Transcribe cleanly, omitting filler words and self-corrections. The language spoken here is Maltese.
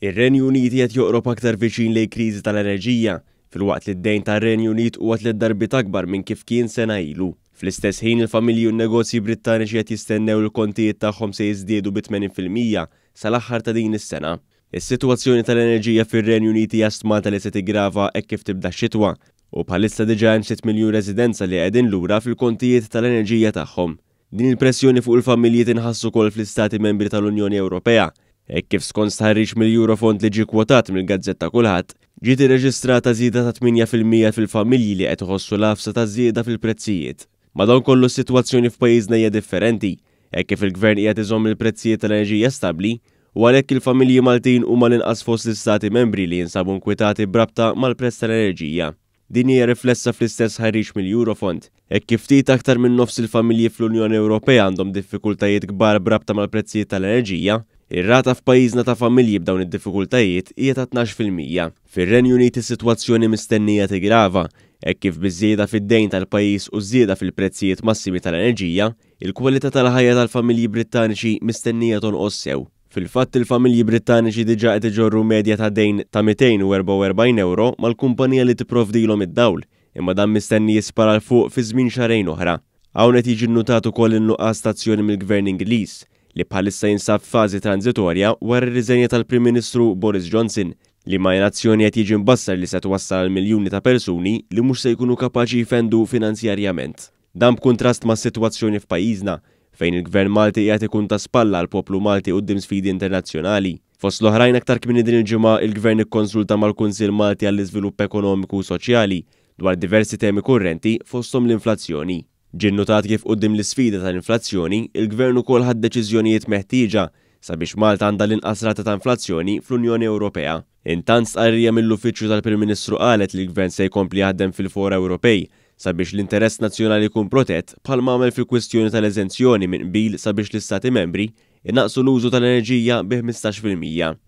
Ir-Renju Unit qiegħed joqrob aktar viċin lejn kriżi tal-enerġija, filwaqt li d-dejn tar-Renju Unit huwa tliet darbiet akbar minn kif kien sena ilu. Fl-istess ħin, il-familji u n-negozji Brittaniċi qed jistennew li l-kontijiet tagħhom se jiżdiedu bi 80% sal-aħħar ta' din is-sena. Is-sitwazzjoni tal-enerġija fir-Renju Unit hija stmata li se tiggrava hekk kif tibda x-xitwa, u bħalissa diġà hemm 6 miljun residenza li qegħdin lura fil-kontijiet tal-enerġija tagħhom. Din il-pressjoni fuq il-familji tinħass ukoll fl-Istati Membri tal-Unjoni Ewropea, hekk kif skont stħarriġ mill-Eurofond li ġie kkwotat mill-gazzetta Kulħadd, ġiet irreġistrata żieda ta' 8% fil-familji li qed iħossu l-għafsa taż-żieda fil-prezzijiet. Madankollu s-sitwazzjoni f'pajjiżna hija differenti, hekk kif il-Gvern qiegħed iżomm il-prezzijiet tal-enerġija stabbli u għalhekk il-familji Maltin huma l-inqas fost l-Istati Membri li jinsabu nkwitati b'rabta mal-prezz tal-enerġija. Din hija riflessa fl-istess stħarriġ mill-Eurofond, hekk kif ftit aktar minn nofs il-familji fl-Unjoni Ewropea għandhom diffikultajiet kbar b'rabta mal-prezzijiet tal-enerġija. Ir-rata f'pajjiżna ta' familji b'dawn id-diffikultajiet hija ta' 12%. Fir-Renju Unit is-sitwazzjoni mistennija tiggrava, hekk kif biż-żieda fid-dejn tal-pajjiż u ż-żieda fil-prezzijiet massimi tal-enerġija, il-kwalità tal-ħajja tal-familji Brittaniċi mistennija tonqos sew. Fil-fatt, il-familji Brittaniċi diġà qed iġorru medja ta' dejn ta' 244 ewro mal-kumpanija li tipprovdilhom id-dawl, imma dan mistenni jispara 'l fuq fi żmien xahrejn oħra. Hawn qed jiġi nnutat ukoll in-nuqqas ta' azzjoni mill-Gvern Ingliż, li bħalissa jinsab f'fażi tranżitorja wara r-riżenja tal-Prim Ministru Boris Johnson, liema inazzjoni qed jiġi mbassar li se twassal għal miljuni ta' persuni li mhux se jkunu kapaċi jfendu finanzjarjament. Dan b'kuntrast mas-sitwazzjoni f'pajjiżna, fejn il-Gvern Malti qiegħed ikun ta' spalla għall-poplu Malti quddiem sfidi internazzjonali. Fost l-oħrajn aktar kmieni din il-ġimgħa, il-Gvern ikkonsulta mal-Kunsill Malti għall-Iżvilupp Ekonomiku u Soċjali dwar diversi temi kurrenti fosthom l-inflazzjoni. Ġie nnutat kif quddiem l-isfida tal-inflazzjoni, il-Gvern ukoll ħa d-deċiżjonijiet meħtieġa sabiex Malta għandha l-inqas rata ta' inflazzjoni fl-Unjoni Ewropea. Intant stqarrija mill-Uffiċċju tal-Prim Ministru qalet li l-Gvern se jkompli jaħdem fil-fora Ewropej sabiex l-interess nazzjonali jkun protett bħalma għamel fil-kwistjoni tal-eżenzjoni minn qbil sabiex l-Istati Membri jnaqqsu l-użu tal-enerġija bi 15%.